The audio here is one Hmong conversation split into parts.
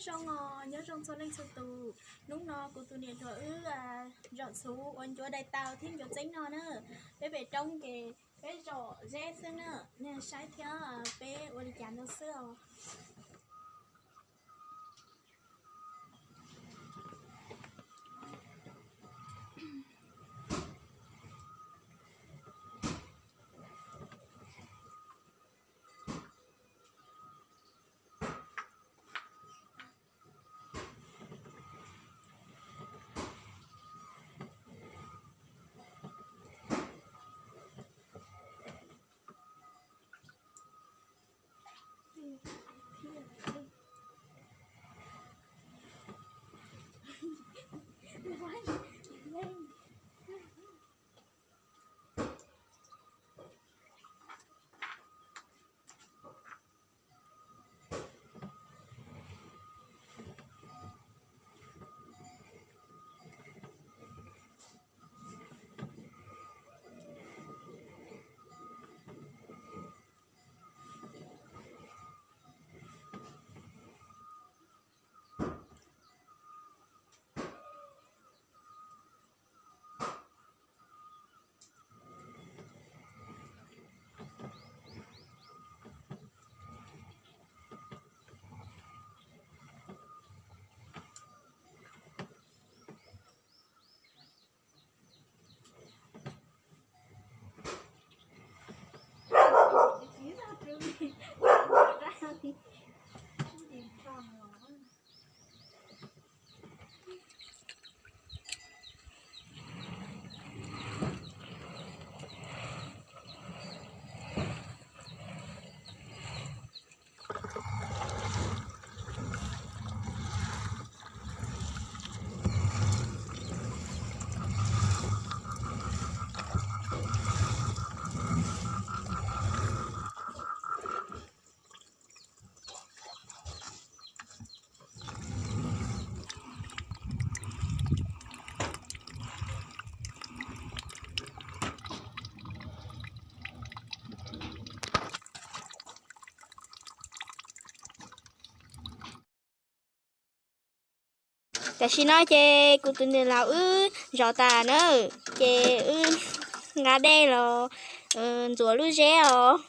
Zoo os, nyob zoo txhua leej txhua tus. Hnub no kuv tus niam hluas wb zaum txhuv ua ncuav dai taw thiab ncuav txeeb no na. Peb pem roob ces peb zom zeb xwb na. Nej saib thiab peb ua li cas no xwb os. Tam sim no ces kuv tus niam laus wb zov tas na, ces wb nqa dej los ntxuav lub zeb os.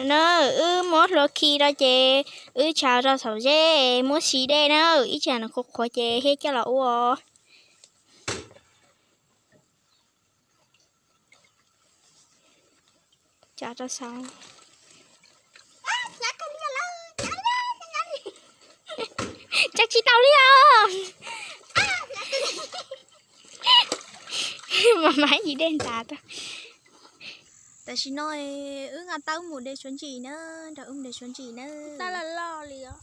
No wb muab hlua khi rau ces wb tsav rau saum zeb, muab siv dej na, ib tsam nws qhuav qhuav ces thiaj coj los ua. Tsav rau saud. Tsav tsis tau li os. Mas mas yim dej ntas tag. Tam sim no wb nqa taub mus de suav ntsim na, nrog wb mus de suav ntsim na. Taub loj loj li os.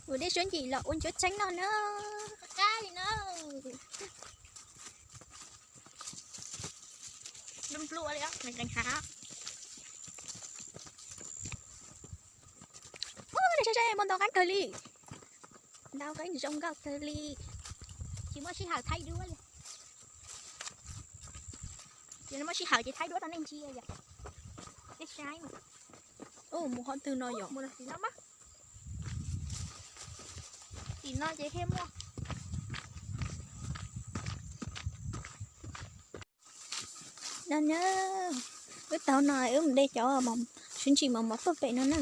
Mus de suav ntsim los ua ncuav tseeb no na. Qab li na. Nplua nplua li os, nqees nqees hav. Ub, nej saib saib, muaj ntau qeeb kawg li. Ntau qeeb zoo nkauj kawg li. Tsis muaj sij hawm thaij duab li. Yog muaj sij hawm ces thaij duab rau nej ntsia yom. Nej saib mas. Ub, mus qhov twg no yom? Mus tim no mas. Tim no ces thiaj muaj. No na, wb taug no wb mus de cov suav ntsim mos mos tuaj pem no na.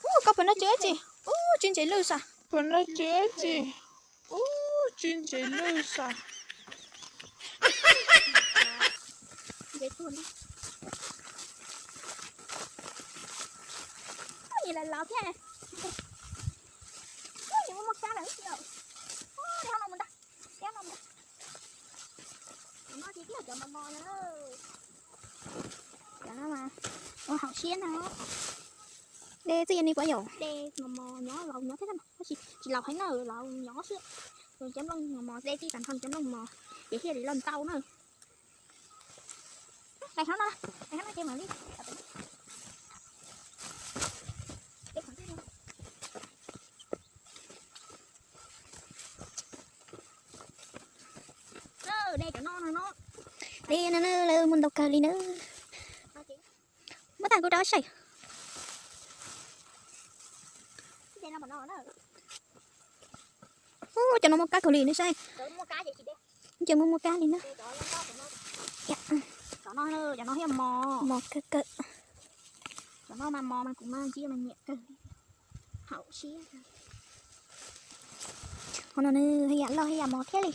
Ub, koj pom no tsis ib txhis? Ub, tsis ntses lwj xwb. Pom no tsis ib txhis? Ub, tsis ntses lwj xwb. Ub, nws los los thiab. Ub, nws muaj muaj kab lawm. Ua haum siab na. Dej txij ni puas yog? Dej mos mos nyob laus nyob thiab tab sis tsis laus heev na, laus nyob xwb. Cov nplooj mos mos, dej txij tag nrho cov nplooj mos, ces thiaj li loj ntau na. Tais hlob no, tais hlob no ces mam li. Dej no, dej no lawv muaj ntau kawg li na. Muab tag kuv rau saib. Ub, cov no muaj kab kawg li no saib. Cov muaj muaj kab li na. Mos kawg kawg. Cov no mas mos mas kuv mas ntsia mas nyiam kawg. Haum siab. Qhov no nws yam loj yam mos thiab li.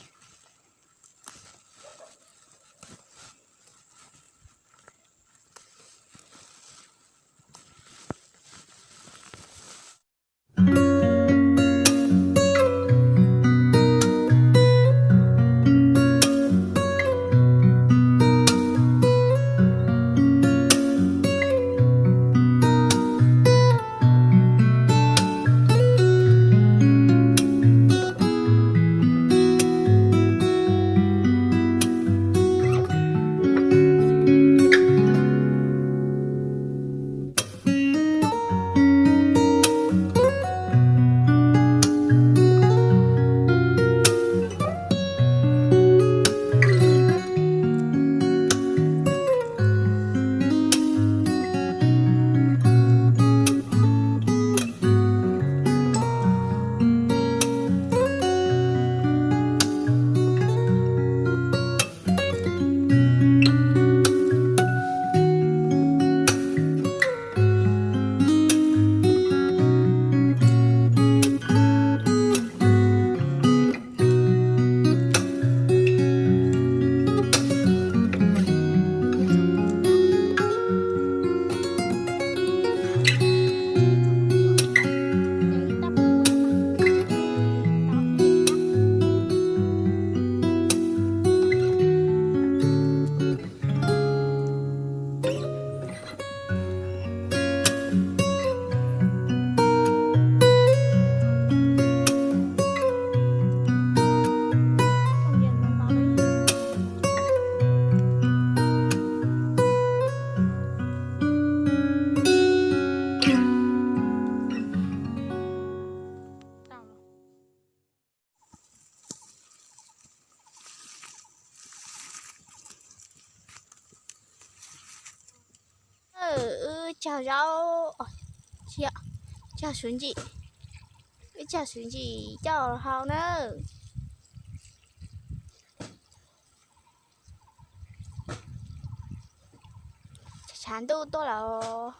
Wb cog zaub, cog suav ntsim, wb cog suav ntsim coj hau na. Tshav ntuj tuaj lawm.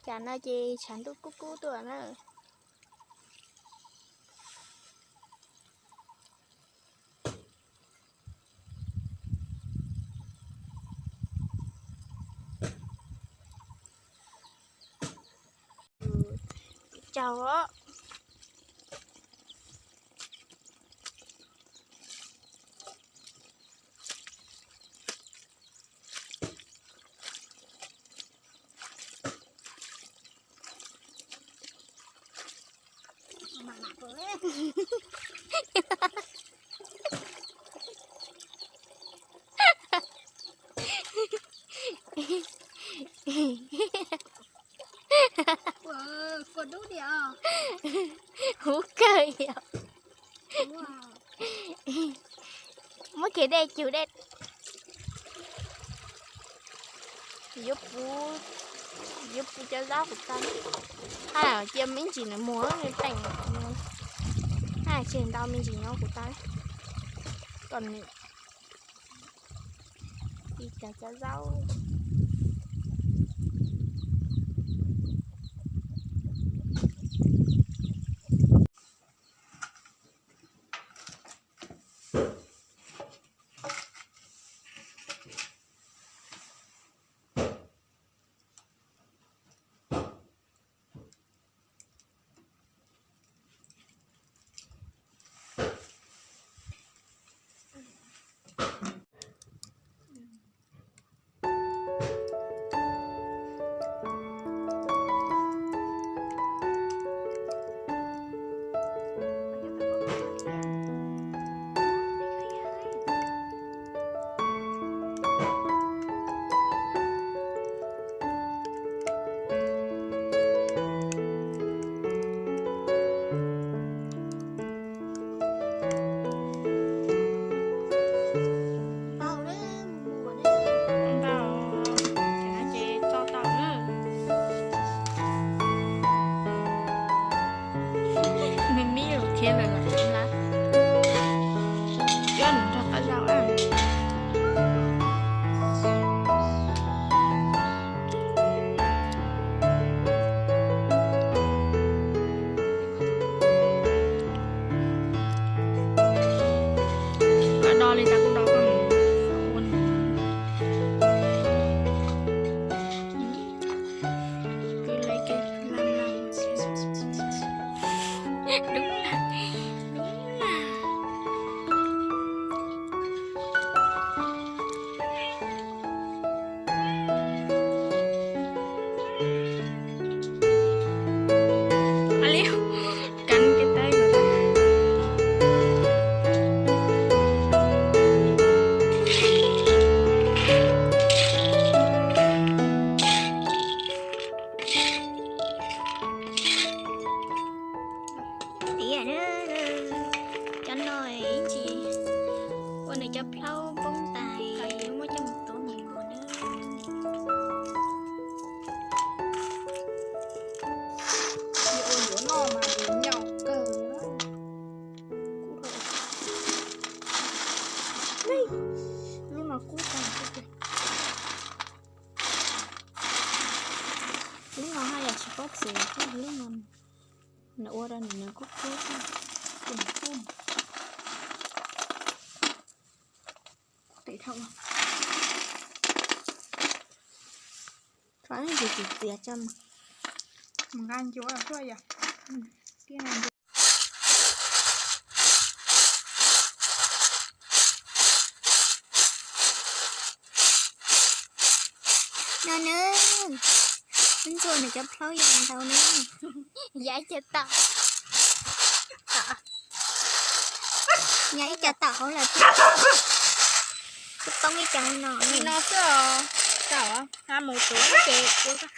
Cas no ces tshav ntuj kub kub tuaj na. Caug os. Huv kawg yom. Muab kiag dej cug dej. Yuav puv, yuav puv cov zaub kuv tau. Haj cia me ntsis nws muag teem. Haj tsis ntau me ntsis nyob kuv tau. Kom nws ib cov cov zaub. Poob tais muab coj mus tuav mos nkuas na. Ua yuav noj mas nyaum kawg. Lub no kub tag. Lub no haj yam tsis paub txiav, lub no nws ua rau nws kub kub. Txhob txiav tso, nqa ncuav tuaj yom. No na, ntsuag nws cov plaub yog ntau na. Yog ib co tom, yog ib co tom hauv lawm thiab. Twb poob ib co no. Li no xwb os. Tau, ha mus tuav ces ua.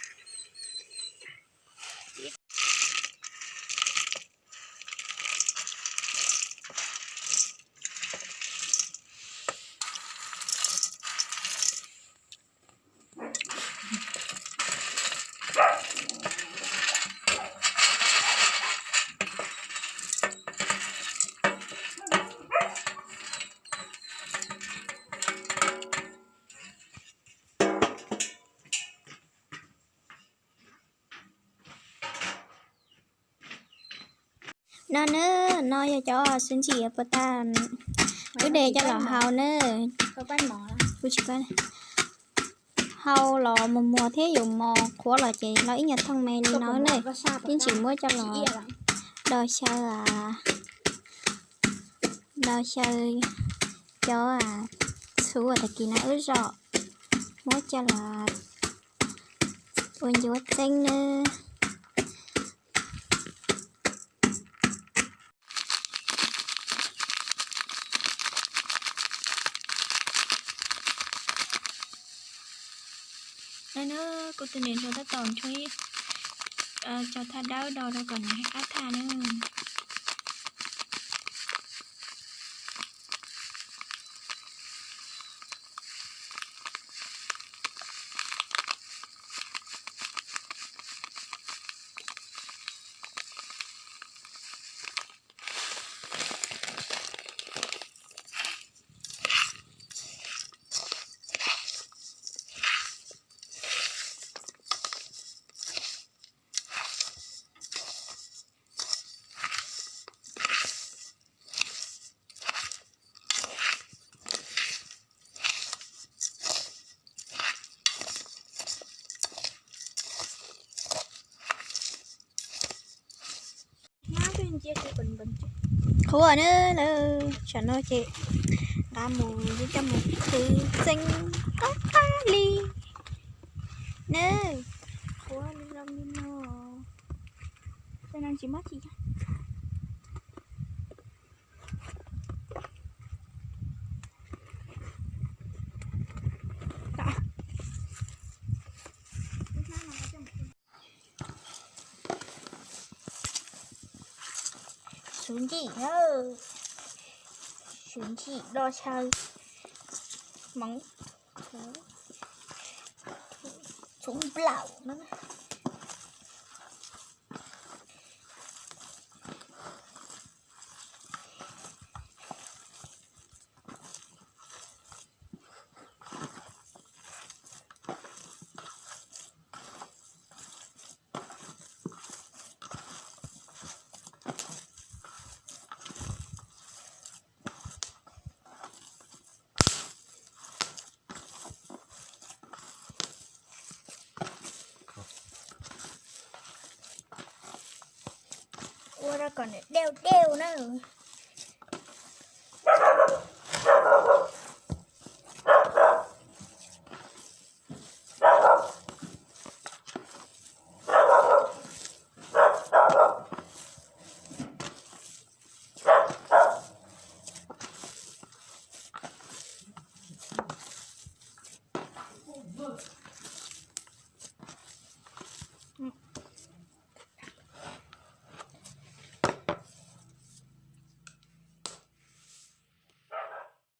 No na, no yog cov xub ntsig puas tag, wb de coj los hau na. Hau los muag muag thiab yus mos qhuav los ces los ib nyuag thooj me li no na. Twb tsis muab coj los do xyaw, do xyaw cov txhuv uas tag kis no wb zom, muab coj los ua ncuav txeeb na. No na, kuv tus niam hluas tab tom nrhiav cov thaj dawb do rau kom nws qab thaj na. Qhuav na lawm, tsam no ces nqa mus coj mus qhwv txeeb qab qab li na. Qhuav li no li no, tsis muab tsis Xub ntsig, xub ntsig do xyaw hmoov, txhuv nplaum na. Ua rau kom nws deu deu na.